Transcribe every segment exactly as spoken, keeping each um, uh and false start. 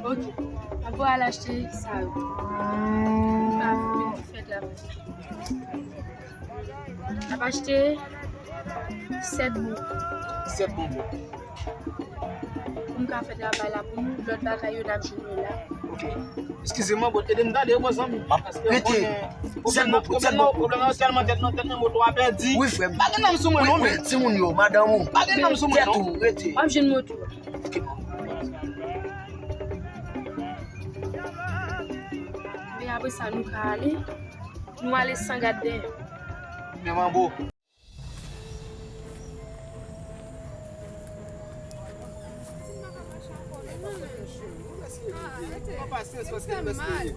Ok. Apre al achte sa yo. Pou nou ka vin fèt la. N ap achte sèt bonbon. Sèt bonbon. Pou nou ka fè travay la pou nou, lòt bagay yo n ap jwenn yo la. Ok. Eskize m, bon, ede m gade yo, bon, zanmi. M ap pete. Sèt bonbon, sèt bonbon. Pwoblèm nan, pwoblèm nan tèlman tèt nan, tèt nan, moto a pèdi. Wi, frè m. Pa gen nanm sou mwen, non, men. Timoun yo, madanm ou. Pa gen nanm sou mwen, non. Tèt ou, rete. M ap jwenn moto. Ok. Men apre sa, nou ka ale. Nou ale san gad dèyè. Men manbo. Pran pasyans, paske m fè mal.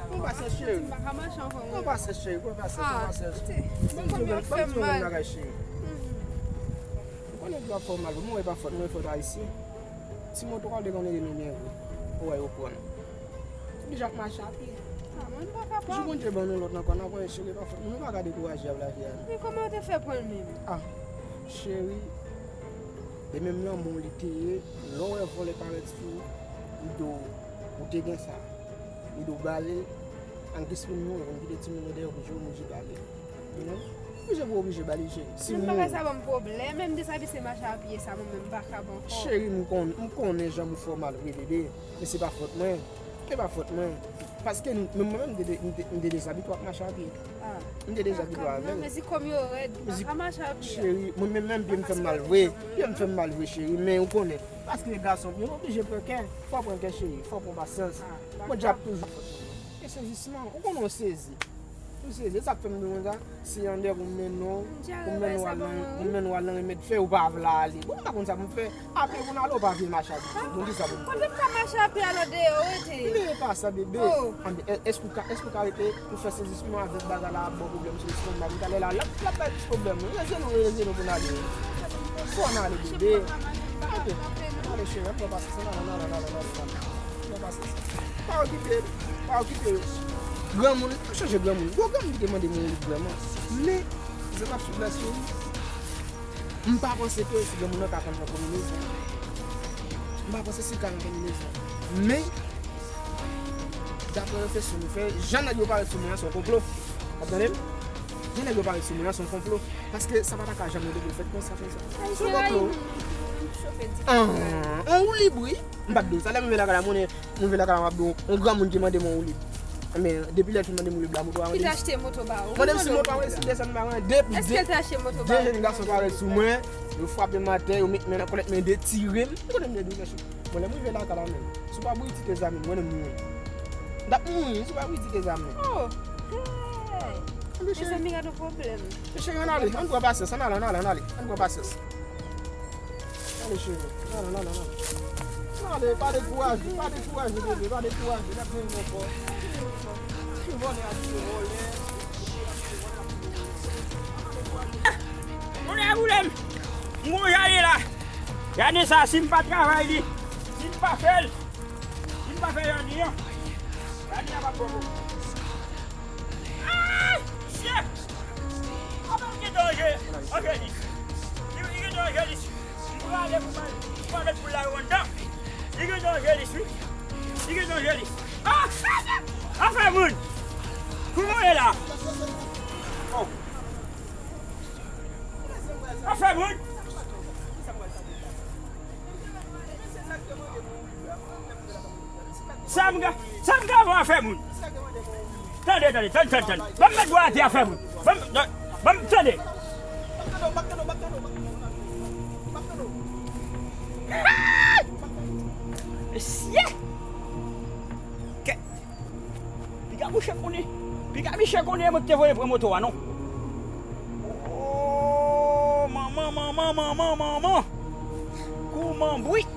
Pran pasyans, cheri. Pran pasyans, cheri. Pran pasyans, pran pasyans. Ban m di w yon bagay, cheri. Ou konnen m ap fè w mal, mwen, e pa fòt mwen, e fòt Ayisyen. Ti moto a, ou te konn ede nou byen vre. Ou wè yo pran. Ou deja ap mache a pye. Ah, mwen pa kapab. Jou Bondye ban nou lòt nan kò n, apre cheri, pa fòt nou, nou pa ka dekouraje ak lavi a, non. Men kòman w te fè pran l menm? Ah, cheri, e menm lanmou li te ye, lè w wè vòlè parèt sou ou, li di w, ou te gen sa. Li di w bale, an gis moun nou, yo konn kite timoun yo dèyè pou jwe, oblije bale. Ou oblije pou oblije bale, cheri. Si moun. Menm bagay sa ban m pwoblèm, menm de sa ki se mache a pye sa, mwen menm m pa kab ankò. Cheri, m konn, m konnen jan m fè w mal vre, bebe, men se pa fòt mwen. Se pa fòt mwen. Paske m, mwen menm, m te de-, m te, m te dezabitye ap mache a pye. Ah. M te dezabitye avè l. Men zikom yo rèd, m pa ka mache a pye. Cheri, mwen menm, menm pye m fè m mal vre. Pye m fè m mal vre, cheri, men ou konnen. Paske gason, yo oblije pran kè. Fò pran kè, cheri. Fò pran pasyans. Bondye ap toujou. E sezisman, ou konnen w sezi. Ou sezi, e sa k fè m di w konsa, se Yandè pou m mennen w, pou m mennen w al nan, pou m mennen w al nan remèd fè, ou pa vle ale. Bon, m pa konn sa pou m fè. Apre pou n ale, ou pa vle mache a pye. Bon, kisa pou m fè? Kote m ka mache a pye alò deyò, rete? Men e pa sa, bebe. Anben, è-, èske ou ka, èske ou ka rete pou fè sezisman avèk bagay la ap ba w pwoblèm sou lestomak ou talè la? L ap, l ap bay plis pwoblèm, wi. Reze nou, reze nou pou n ale. Fò n ale, bebe. Anben, ale, cheri, ann pran pasyans, ann ale, ann ale, ann ale, ann ale, ann ale. Ann pran pasyans. Pa okipe, pa okipe yo. Granmoun, chanje granmoun. Gwo granmoun ki te mande m yon lit vrèman. Men, zam ap sou plas yo, wi. M pa panse ke si granmoun nan ka konn nan konbinezon. M pa panse si l ka nan konbinezon. Men, daprè refleksyon nou fè, jan nèg yo parèt sou mwen an, se yon konplo. W ap tande m? Jan nèg yo parèt sou mwen an, se yon konplo. Paske sa pa ta ka janm rete pou l fèt konsa, konsa. Se yon konplo. An, on woulib, wi. M pa t di w sa, lè m rive lakay la, mwen, mwen rive lakay la, m ap di w, yon granmoun ki mande m yon woulib. Men, depi lè l fin mande m woulib la, moto a mande m. Ki te achte moto ba ou? Mande m si moto a mwen, si desann ba mwen. De, de, de jèn gason parèt sou mwen, yo frape m atè, yo met men nan kòlèt, men detire m. M konnen m te di w, mèsi. Bon, lè m rive lakay la menm, si w pa bouyi ti te zam li, mwen menm mouri. M t ap mouri, si w pa bouyi ti te zam li. Oh! Hey! Mezanmi, gade yon pwoblèm. Mezanmi, ann ale, ann pran pasyans, ann ale, ann ale, ann ale, ann pran pasyans. Ale, cheri, ann ale, ann ale, ann ale. Ann ale, pa dekouraje, pa dekouraje, bebe, pa dekouraje, n ap jwenn nou ankò. Vòlè a vire vòlè. Moun a boule m. M gon jale la. Gade sa, si m pa travay li, si m pa fè l, si m pa fè jòdi an, jòdi an p ap bon pou mwen. Ah! Mesye! Apa m gen danje? Anjelis. Li, li gen danje, Anjelis. M prale pou m al, pou m al met poul la yo anndan. Li gen danje, Anjelis, wi. Li gen danje, Anjelis. Ah! Afè moun! Kote w ye la? Oh! Afè moun! Sa m ka, sa m ka fè afè moun? Tande, tande, tande, tande, tande. Ban m met bwa atè afè moun. Ban m, ban m, tande. Mesye! Kè. Piga mouche konnen. Piga miche konnen mwen ki te voye pran moto a, non. Oh, manman, manman, manman, manman. Kouman bwit.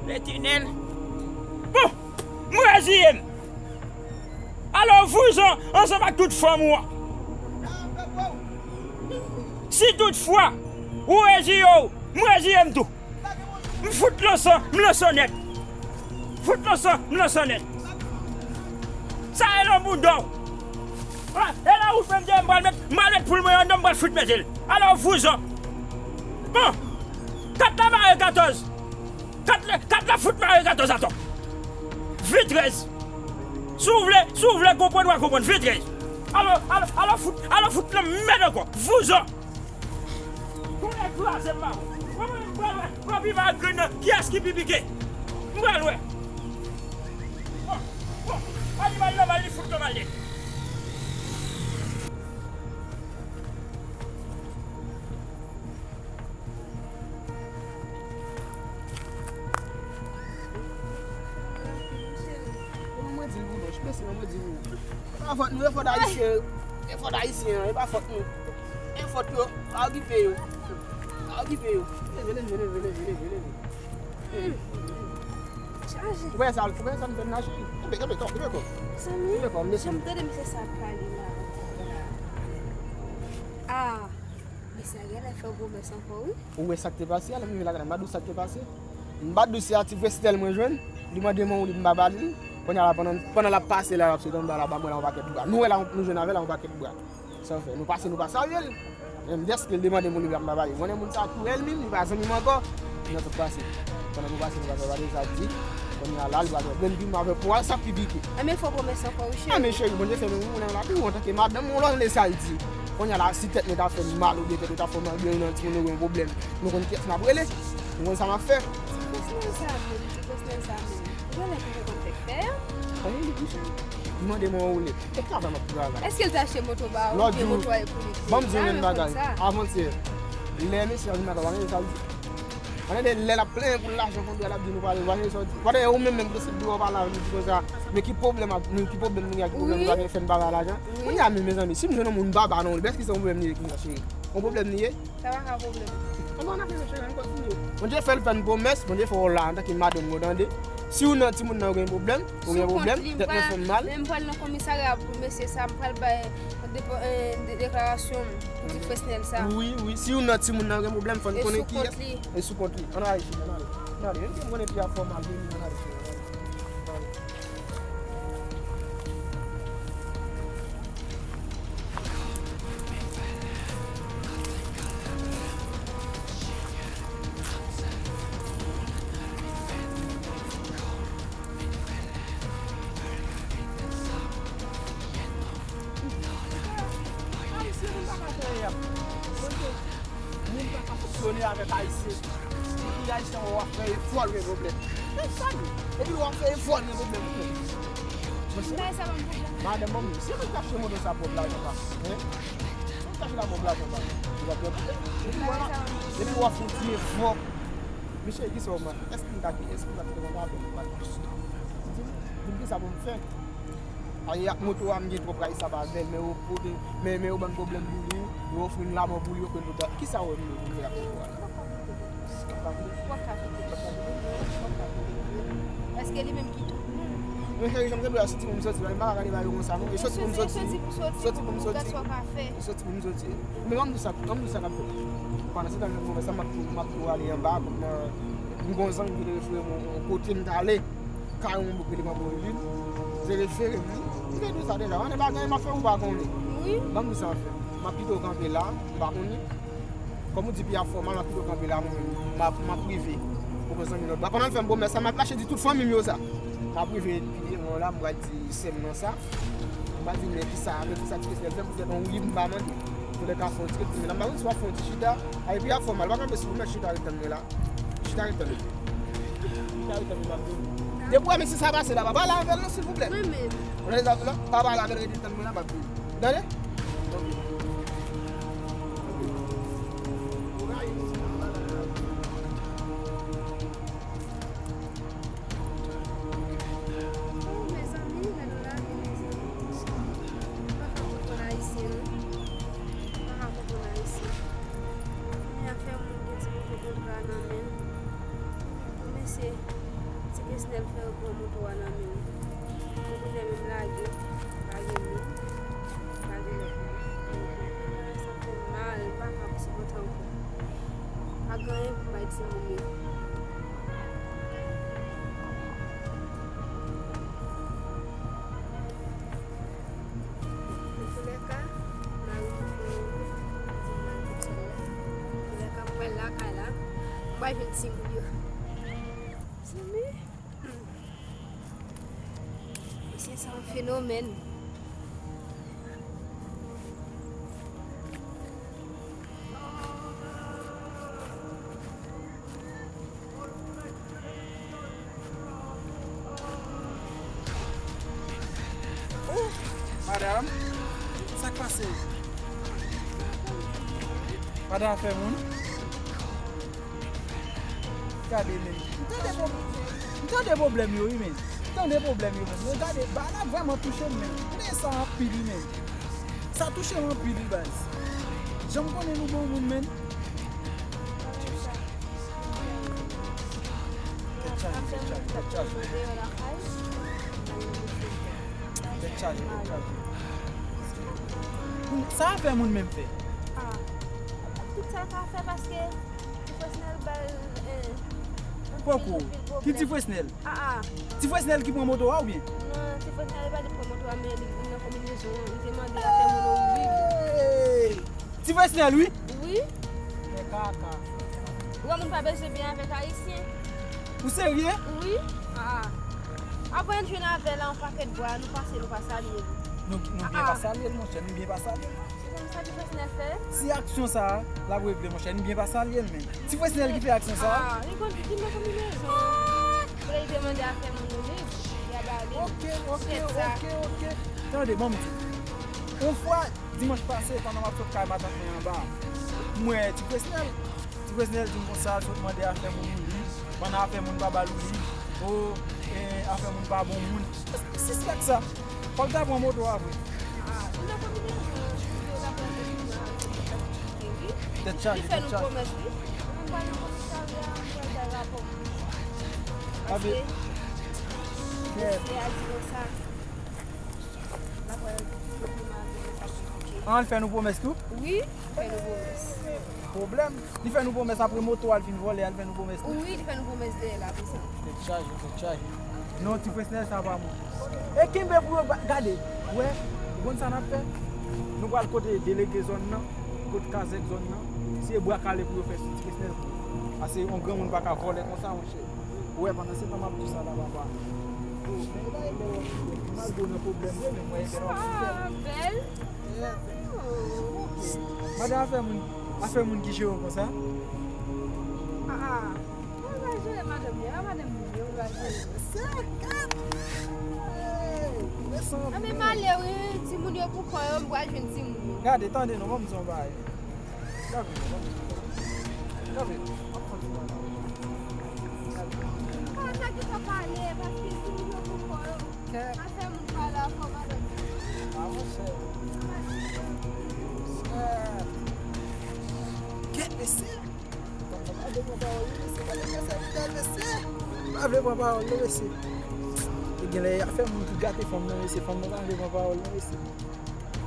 Letènèl. Bon, m reziye m. Alò, vouzan ansanm ak tout fanm ou an. Si toutfwa ou reziye w, m reziye m tou. M fout lansan, m lansan nèt. Fout lansan, m lansan nèt. Sa e lan bouda w. Ah, e la ou fè m di m pral met, m pral met poul mwen anndan, m pral fout mete l. Alò, vouzan. Bon, kat la mare katòz. Kat la, kat la fout mare katòz. Sa tòp. Ventrèz. Si w vle, si w vle konprann, w a konprann. Ventrèz. Alò, alò, alò fout, alò fout nan mèd ankò. Vouzan. Kounye a kraze m pa bon. Mwen, mwen, mwen, mwen, mwen, pi mal grenn nan. Kiyès ki pi pike? M pral wè. Bon, bon. Animal nòmal, li fout nòmal, li. Mwen di l pou nou, mesye, mwen di l pou nou. E pa fòt nou, e fòt ayisyen yo. E fòt ayisyen an, e pa fòt nou. E fòt yo, pa okipe yo. Pa okipe yo. Leve, leve, leve, leve, leve, leve. Chaje. Ou wè sa, ou wè sa m fè m la, cheri? Kenbe, kenbe kò, kenbe kò. Zanmi, kenbe kò, mesye. Janm tande mesye sa ap pale la. Ah, mesye a genlè fè w pwomès ankò, wi. Ou wè sa k te pase a, lè m rive lakay la, m pa di w sa k te pase. M pa di w se a ti Fresnel mwen jwenn, li mande m yon lib, m pa ba li l. Kounye a la, pandan, pandan l ap pase la, l ap sot anba la, ba mwen la yon pakèt bra. Nou wè la, nou jwenn avè l la yon pakèt bra. Sa w fè? Nou pase, nou pa salye l. Menm dèske l demande m yon lib la, m pa ba li. Konnen moun sa tou ènmi m, li pa zanmi m ankò. Nou tout pase. Pandan nou pase, nou pa fè pale, sa di. Kounye a la, li pral wè grenn pim avè pwa, sa pi pike. Enben, fò pwomès ankò, wi, cheri. Ah, men cheri, Bondye fè nou moun la pi wont antanke madanm, ou lòt lè sa l di. Kounye a la, si tèt mwen ta fè m mal, oubyen tèt ou ta fè m mal, oubyen yon timoun yo gen yon pwoblèm, nou konn kiyès m ap rele. Nou konn sa m ap fè. Ti Fresnel sa menm, ti Fresnel sa menm. Ou genlè konn fè fè a? Anyen li, wi, cheri. Li mande mwen yon lib. E travay m ap travay. Èske l te achte moto ba ou, oubyen moto a e pou li? Lòt jou, ban m di w yon bagay. Avantyè, lè mesye a vin lakay ou, pa tande sa l di? Pandan lè l ap plenyen pou lajan konbyen l ap di nou pale, ou pa tande sa l di? Pandan ou menm menm ki te sot biwo w pale avè l, ou di konsa, men ki pwoblèm ap, men ki pwoblèm nou gen, ki pwoblèm nou pa gen fè n pa bay lajan? Kounye a menm, mezanmi, si m jwenn yon moun m pa ba non, èske se yon pwoblèm li ye, kounye a, cheri? Yon pwoblèm li ye? Sa pa ka pwoblèm. Ann, ann ap fè cheri, ann kontinye. Bondye fè l fè n pwomès, Bondye fè w la antanke madanm mwen, tande. Si youn nan timoun nan yo gen pwoblèm, ou gen pwoblèm, tèt mwen fè m mal. Men m pral nan komisarya pou mesye sa, m pral bay depo-, eh, de-, deklarasyon m pou ti Fresnel sa. Wi, wi, si youn nan timoun nan yo gen pwoblèm, fò n konnen kiyès. E sou kont li. E sou kont li. Ann ale, cheri, ann ale. Ann ale, menm si m konnen pi a fò m al vini, ann ale, cheri, ann ale. Ann ale. Ayisyen, nou pa ka fè anyen. Moun pa ka fonksyone avèk Ayisyen. Depi Ayisyen wè w ap fè efò, l gen pwoblèm. E sa l ye. Depi w ap fè efò, l gen pwoblèm pou ou. Madanm, ban m, se mwen k achte moto sa pwòp lajan pa m, hein? Se mwen k achte la pwòp lajan pa m. Depi w ap, depi w ap fè yon ti efò. Mesye, kisa w mande? Èske m ta, èske m ta kite kontak avè w? Di m, di m kisa pou m fè? Ay, ak moto a, m gen twòp kay sa pa bèl, men yo, men, men yo ban m pwoblèm pou li, yo ofri m lamò pou li, yo kwè l tout. Kisa w wè m fè ak moto a la? Èske li menm ki tou? Men cheri, jan m te di w la, soti pou m soti, m pa ka gade bagay yo konsa non. E soti pou m soti. Soti pou m soti. E soti pou m soti. Men ban m di sa, ban m di sa k ap fèt. Pandan se tan, mwen sa, m ap tou, m ap tou ale anba, m gon zanmi ki te refere m yon kote m t ale. Kay yon boug ki te pran pou li. Se refere m, wi. M te di w sa deja. Ann, e pa gen anyen m ap fè ou pa konnen. Wi. Ban m di sa m ap fè. M ap kite w kanpe la, m pa konnen. Kòm ou di pi a fò mal, m ap kite w kanpe la, mwen menm. M ap, m ap rive. Ou konn zanmi lòt bò. Pandan l fè m pwomès sa, m ap mache di tout fanmi m yo sa. M ap rive pi devan la, m pral di sè m nan sa. M pral di, men kisa, men kisa ti Fresnel fè, poutèt yon lib m pa mande. Toulèka fè yon ti ret tann mwen la. M pa konn si w ap fè yon ti chita. Ay, pi a fò mal, pa kanpe sou mwen, chita ret tann mwen la. Chita ret tann mwen. Chita ret tann mwen, m ap vini. Depi w wè mesye sa pase la, pa pale avè l non, silvouplè. Mwen menm. Ou tande sa m di w la? Pa pale avè l, rete tann mwen la, m ap vini. Ou tande? Ok. Oh, mezanmi, gade w lage, mezanmi. M pa ka konprann Ayisyen, non. M pa ka konprann Ayisyen. Kounye a fè moun gen ti moto kontra nan men l. Mesye, ti Kesnèl fè yo pran moto a nan men l. Yo kounye a menm lage, pa gen moun, pa gen lòt moun. Sa fè m mal, m pa ka sipòte ankò. Pa gen anyen pou m bay timoun yo. Antoulèka, m a retounen, di m al tout sèl la. Antoulèka, m pral lakay la. M pral jwenn timoun yo. Zanmi, Se yon fenomèn. Ou, madanm, sa k pase? Madanm afè moun? Gade men, m tande pwob- m tande pwoblèm yo wi men. M tande pwoblèm yo men. Men gade, bagay la vrèman touche m men. M tande sa anpil wi men. Sa touche m anpil wi baz. Jan m konnen nou bon moun men. Tèt chaje, tèt chaje, tèt chaje. Tèt chaje, tèt chaje. Sa afè moun menm fè? Ah, tout sa ka fè paske Ti Fresnel ba l, eh, Poko, ki Ti Fresnel? Ah ah. Ti Fresnel ki pran moto a oubyen? Non, Ti Fresnel pa te pran moto a, men li nan konbinezon an. Li te mande afè moun nan wi. Ti Fresnel wi? Wi. Men kaka. Granmoun pa bezwen byen avèk Ayisyen. Ou serye? Wi. Ah. Apre n jwenn avè l an pakèt bwa, nou pase, nou pa salye l. Nou, nou byen pa salye l, monchè, nou byen pa salye l. Ou konn sa Ti Fresnel fè? Si aksyon sa a, l ap regle, monchè, nou byen pa salye l, men. Ti Fresnel ki fè aksyon sa a? Ah, li konn ki nan konbinezon. Pou li te mande afè moun nan, li a ba li. Ok, ok, ok, ok. Tande, ban m di. Yon fwa, dimanch pase, pandan m ap sot kay matant mwen anba, m wè Ti Fresnel. Ti Fresnel di m konsa, l sot mande afè moun Louly. Pandan afè moun pa ba Louly. O, eh, afè moun pa bon moun. Sispèk sa. Fòk ta pran moto a vre. Tèt chaje, tèt chaje. An, l fè nou pwomès tou? Wi, fè nou pwomès. Pwoblèm. Li fè nou pwomès apre moto a l fin vòlè a, li fè nou pwomès tou. Wi, li fè nou pwomès dèyè l apre sa. Tèt chaje, tèt chaje. Non, Ti Fresnel sa pa bon. E kenbe pou yo ba- gade. Ou wè, ou konn sa n ap fè? Nou pral kote delege zòn nan, kote kazèk zòn nan. Se bwa kale pou yo fè sou Ti Fresnel. Paske yon granmoun pa ka vòlè konsa, monchè. Ou wè, pandan se tan m ap di sa la, papa. O, men e pa e bèl wè, m al gwo nan pwoblèm vre, men mwen e bèl wè. Sa bèl. Madan afè moun, afè moun ki jere w konsa? Ah ah. Mwen pa jere madanm li, a madanm li, mwen pa jere. Sèkèt! Hey, mwen san. Anben m ale wi, timoun yo pou kò yo, m pral jwenn timoun yo. Gade, tande non, ban m di yon bagay. Gade, gade, gade, m ap fè ti bagay. Ah, sa ki ta pale, paske timoun yo pou kò yo. Afè moun pa la, fò madanm. Ah, monchè. Kèt, mesye. Pa vle pran pawòl non, mesye. Gade kè sèvitè, mesye. Pa vle pran pawòl non, mesye. E genlè afè moun ki gate fanm nan, mesye. Fanm nan pa vle pran pawòl non, mesye.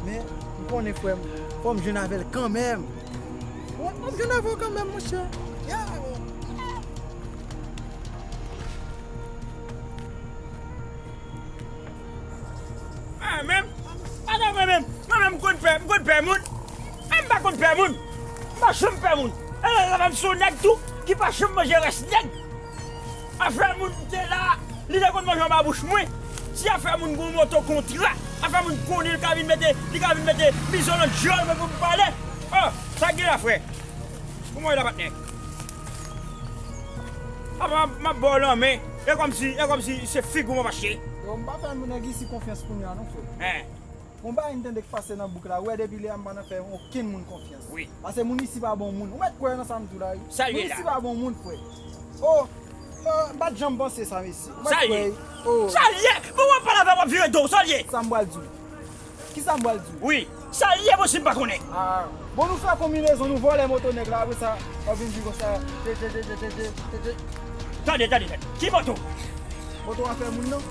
Men, m konnen frè m, fò m jwenn avè l kanmenm. Mwen, m ap jwenn avè w kanmenm, monchè. Ya, men. Mwen menm, atò mwen menm, mwen menm m konn pè, m konn pè moun. Mwen m pa konn pè moun. M pa janm pè moun. E lè sa fè m se yon nèg tou ki pa janm manje rès nèg. Afè moun te la, li te konn manje anba bouch mwen. Si afè moun gon moto kontra, afè moun konnen li ka vin mete, li ka vin mete mizon nan dyòl mwen pou m pale. O, sa k gen la frè? Kòman w ye la patnè? Apa m ap ba w lanmen, e kòmsi, e kòmsi se figi w m ap achte. Yo, m pa fè moun nèg isi konfyans kounye a non frè. Hein. Gon bagay m tande k pase nan bouk la, ou wè depi lè a m pa nan fè okenn moun konfyans. Wi. Paske moun isi pa bon moun. Ou mèt kwè nan sa m di w la wi. Sa l ye la? Moun isi pa bon moun frè. O, o, m pa t janm panse sa mesye. Ou mèt kwè. Sa l ye? O. Sa l ye? Bon w ap pale avè m w ap vire do, sa l ye? Sa m pral di w. Kisa m pral di w? Wi, sa l ye posib m pa konnen. Ah, bon nou fè konbinezon, nou vòlè moto nèg la, apre sa, w ap vin di konsa, te, te, te. Tande, tande, tande. Ki moto? Moto afè moun nan.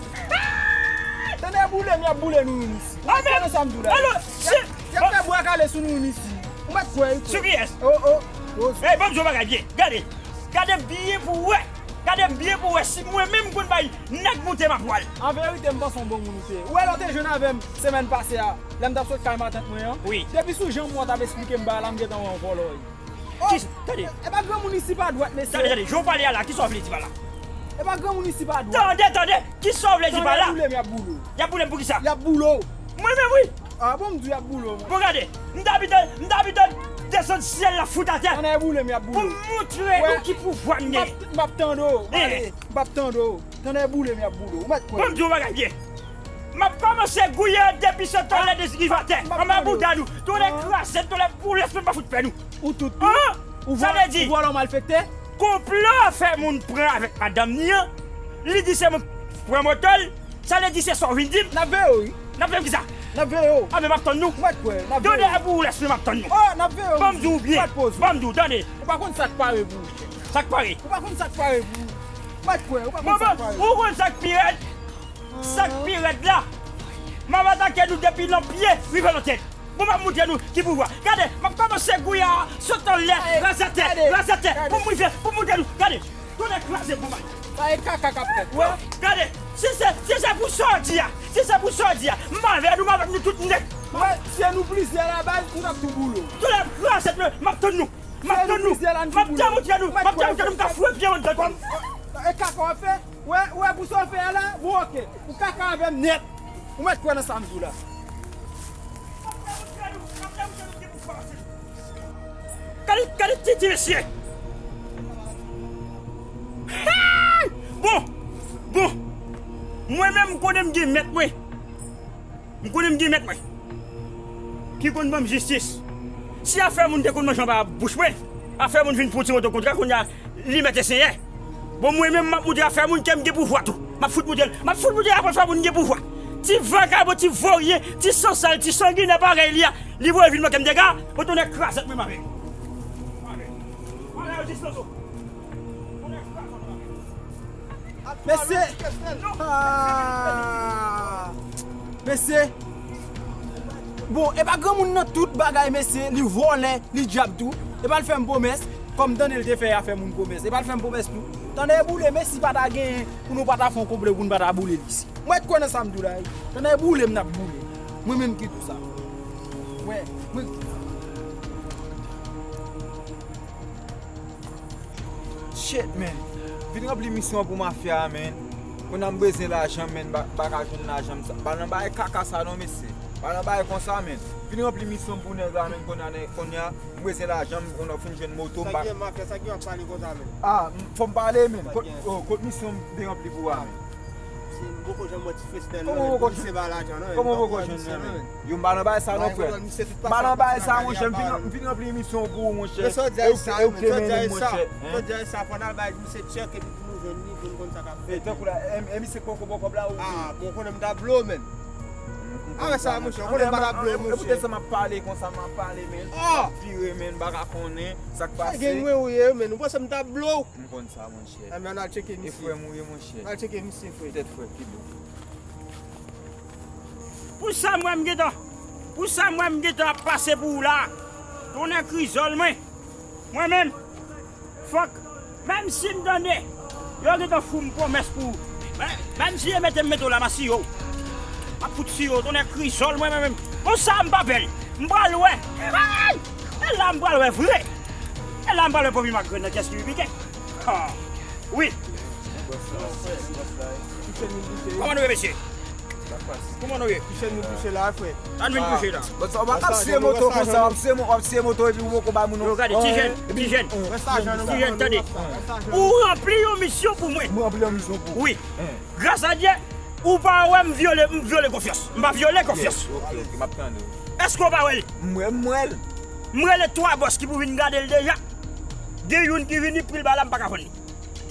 Tande boule m, y ap boule nou youn isi. Ou konnen sa m di w la. Y ap, y ap fè bwa kale sou nou youn isi. Ou mèt kwè wi. Sou kiyès? O, o, o. Ey, ban m di w yon bagay byen. Gade. Gade byen pou w wè. Gade m byen pou w wè si mwen menm m konn bay nèg moute m ap pwal. An verite, m panse w bon moun ou te ye. Ou wè lè w te jwenn avè m semèn pase a, lè m t ap sot kay matant mwen an? Wi. Depi sou jan m wè w t ap esplike m bagay la, m gentan wè w vòlò wi. O! Tande. E pa granmoun isi pa dwat, mesye. Tande, tande, jan w pale a la, kisa w vle di pa la? E pa granmoun isi pa dwòl. Tande, tande! Kisa w vle di pa la? Tande, boule m, y ap boule w. Y ap boule m pou kisa? Y ap boule w. Mwen menm, wi! Ah, bon, m di w y ap boule w, mwen. Bon, gade, m t abite, m t abite desann syèl la fout atè. Tande, boule m, y ap boule w. Pou m montre nou ki pouvwa m genyen. M ap tande w, pale. M ap tande w. Tande, boule m, y ap boule w. Ou mèt kwè. Bon, m di w bagay byen. M ap kòmanse gouye depi se tòlè rive atè. Anba bouda nou. Tòlè kraze, tòlè boule, se pa fout pè nou. Ou tout tou. Ou vòlò malfektè. Konplo fè moun pran avèk madanm ni an. Li di se mwen pran moto l. Sa vle di se sa w vin di m? N ap veye w, wi. N ap veye m kisa? N ap veye w. A, men m ap tann nou. Ou mèt kwè, n ap veye w. Tande, pou w lèse m ap tann nou. Oh, n ap veye w. Ban m di w byen. Ban m di w, tande. Ou pa konn sa k pare pou ou. Sa k pare? Ou pa konn sa k pare pou ou. Ou mèt kwè, ou pa konn sa k pare. Ou konn sa k pi rèd? Sa k pi rèd la, m ap atake nou depi nan pye rive nan tèt. Bon, m ap montre nou ki pouvwa. Gade, m ap kòmanse gouye a, sot anlè, raze atè, raze atè. Pou m rive, pou m montre nou. Gade, tonnè kraze pou m. Sa e kaka k ap fèt. Wè, gade, si se, si se pou sa w di a, si se pou sa w di a, m avè nou, m avèk nou tout nèt. Wè, si nou plizyè la baz, nou t ap tou boule w. Tonnè kraze, m ap tann nou. M ap tann nou. M ap demontre nou. M ap demontre nou m ka fouye pye anndan. E kaka w ap fè? Wè, wè, pou sa w fè a la, bon, oke. Ou kaka avè m nèt. Ou mèt kwè nan sa m di w la. Gade, gade titi mesye. Hey! Bon, bon. Mwen menm, m konnen m gen mèt mwen. M konnen m gen mèt mwen ki konn ban m jistis. Si afè moun te konn manje anba bouch mwen, afè moun vin pran ti moto kontra, kounye a, li mèt e senyè. Bon, mwen menm, m ap montre afè moun ke m gen pouvwa tou. M ap fout montre l. M ap fout montre l, afè moun gen pouvwa. Ti vagabon, ti voryen, ti sansal, ti sanginè parèy li a, li voye vin manke m dega, bon, tonnè kraze mwen avè l. Avè l. Bagay yo jis nan zo. Tonnè kraze mwen avè l. Mesye! Ah! Mesye! Bon, e pa granmoun nan tout bagay, mesye, li vòlè, li dyab tou. E pa l fè m pwomès, kòm tande l te fè afè moun pwomès. E pa l fè m pwomès tou. Tande boule, men si pa ta genyen, pou nou pa ta fè yon konplo, pou nou pa ta boule l isi. Mwen kwè nan sa m di w la, wi. Tande boule, m n ap boule. Mwen menm ki di w sa. Wè, mwen. Shit, man. Vin ranpli misyon pou mafya a, man. Kounye a m bezwen lajan, man. M pa, m pa ka jwenn lajan m sa. Pa nan bagay kaka sa non, mesye. Pa nan bagay konsa, man. Vin ranpli misyon pou nèg la, man. Kounye a, kounye a, m bezwen lajan m. Kounye a, fin jwenn moto m. Sa pa gen mafya, sa gen w ap pale konsa, man? Ah, m, fò m pale, man. Kot, oh, kot misyon m vin ranpli pou a, man? Si m poko janm wè ti freestyle nan, men misye ba lajan non. Kòman w poko jwenn nan, men? Yo, m pa nan bagay sa non, frè. M pa nan bagay sa, monchè. M vin, m vin ranpli misyon pou ou, monchè. Men sa w di a sa, men sa w di a sa, fò n al bay misye tchèk epi pou nou jwenn li, pou n konn sa k ap fèt. E tankou la, e, e misye poko bò kòb la ou? Ah, bon, konnen m ta blow, men. Avè sa, monchè, konnen m pa ta blow, monchè. Ekoute sa m ap pale, konsa m ap pale, men. Oh! M ap vire, men, m pa ka konnen sa k pase. Gen mwen ou ye, men, ou panse m ta blow? M konn sa, monchè. Enben, ann al tcheke misye. E frè m ou ye, monchè. Al tcheke misye, frè. Petèt, frè, ki bon. Pou sa m wè m gentan, pou sa m wè m gentan ap pase pou ou la. Tonnè krizòl mwen. Mwen menm, fòk, menm si m tande, yo gentan fou m pwomès pou ou. Men, menm si yo mete m mete w la, m a siye w. M ap fout siye w, tonnè krizòl mwen, mwen menm. Pou sa m pa pè l. M pral wè. Ay! E la m pral wè vre. E la m pral wè pwòp imaj grenn nan, kiyès ki pi pike. Ah, wi. Kòman nou ye, mesye? Kòman nou ye? Kichèn nou touche la, frè. Sa nou vin touche la. Bon, sa w pa ka siye moto konsa, w ap siye mo-, w ap siye moto epi ou poko ba moun non. Yo, gade, ti jèn, ti jèn. Ti jèn, tande. Ou ranpli yon misyon pou mwen. M ranpli yon misyon pou ou. Wi. Gras a Dye, ou pa wè m vyole, m vyole konfyans. M pa vyole konfyans. Ok, ok, m ap tande w. Èske w pa wè l? M wè, m wè l. M rele twa bòs ki pou vin gade l deja. Gen youn ki vini, pri l ba la, m pa ka vann li.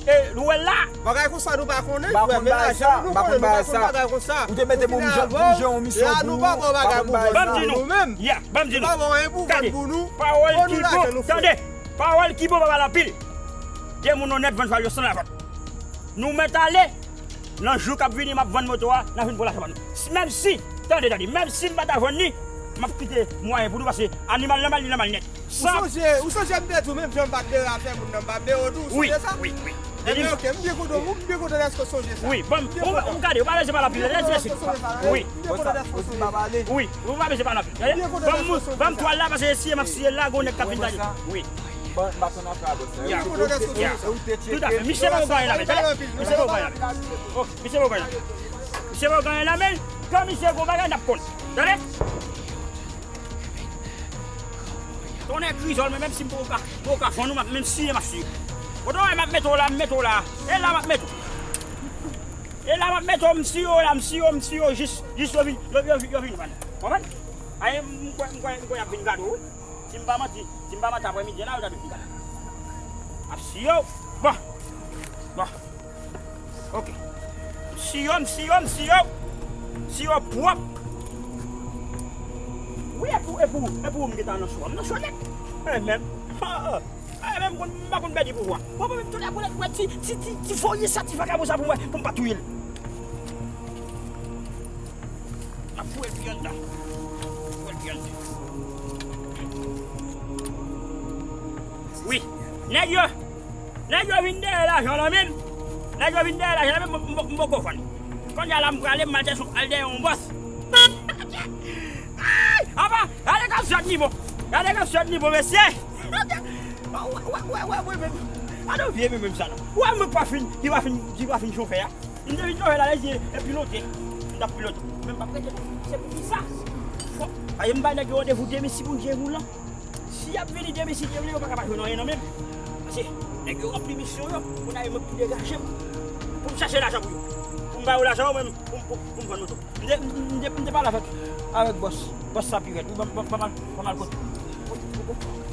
E, ou wè l la. Bagay konsa nou pa konnen, frè, men lajan nou konnen, nou pa konn bagay konsa. Ou te mete pou m jan, pou m jan yon misyon pou ou, pa konn bagay sa. Ban m di nou. Ya, ban m di nou. Gade, pawòl ki bon, tande, pawòl ki bon pa pale anpil. De moun onèt vann chwal yo san lavant. Nou mèt ale. Nan jou k ap vini, m ap vann moto a, n a vin pran lajan pa nou. Menm si, tande, tande, menm si m pa ta vann li, m ap kite mwayen pou nou, paske animal nan mal, li nan mal nèt. Ou sonje, ou sonje m te di w menm jan m pa t bere afè moun nan, m pa bere w tou, ou sonje sa? Wi, wi, wi. Ebyen, ok, m byen kontan, m byen kontan dèske w sonje sa. Wi, bon, ou, ou gade, ou pa bezwen pale anpil, lèse, lèse. Wi. M byen kontan dèske w sonje sa. Wi, ou pa bezwen pale anpil. Ban m, ban m twal la, paske siye m ap siye l la, gon nèg k ap vin gade. Wi. Bon, m pa konn afè a bòs la. Ya. Ya. Toutafè. Misye pa gen anyen la men. Tande. Misye pa gen anyen la men. Ok, misye pa gen anyen la men. Kan misye gon bagay, n ap konn. Tande? Tonnè krizòl, men menm si m poko ka, poko ka fann ou, m ap menm siye, m ap siye. Kote w wè m ap mete w la, m mete w la. E la m ap mete w. E la m ap mete w, m siye w la, m siye w, m siye w, jis, jis yo vin, yo, yo, yo vin vann. Konprann? Aye, m kwè, m kwè, m kwè y ap vin gade w, wi. Si m pa manti, si m pa manti, aprè midi la, yo ta dwe vin gade. Ap siye w. Bon. Bon. Ok. M siye w, m siye w, m siye w. Siye w pwòp. Wi, e pou, e pou, e pou ou m gentan nan cho a. M nan cho nèt. E menm. Ah, ah. E menm konn, m pa konn pèdi pouvwa. Bon, bon, men tout la boulèt, wè, ti, ti, ti, ti voye sa, ti vakabon sa pou mwen, pou m pa touye l. Ap foure l pi anndan. Foure l pi anndan. Wi. Nèg yo, nèg yo vin dèyè lajan nan men m. Nèg yo vin dèyè lajan nan men m, m, m, m poko fann. Kounye a la, m prale, m al chèche, al dèyè yon bòs. Ay! Apa, gade kòm sòt nivo. Gade kòm sòt nivo, mesye. Wè, wè, wè, wè, wè, men. Gade yon vye men, men sa, non. Wè, men pa fin, ki pa fin, ki pa fin chofè a. M te vin chofè la, lè zye, e pilote. M t ap pilote. Men m p ap rete, non. Se pou ki sa? Bon, aye, m bay nèg yo randevou demen si Bondye vle. Si y ap vini demen, si Dye vle, yo pa ka pa jwenn anyen nan men m. Paske nèg yo ranpli misyon yo, kounye a yo mèt pou degaje m. Pou m chache lajan pou yo. Pou m ba yo lajan yo, men pou, pou, pou m vann moto. M te, m te, m te pale avèk, avèk bòs. Bòs sa pi rèd. Wi, ban, ban, ban, ban m al kote.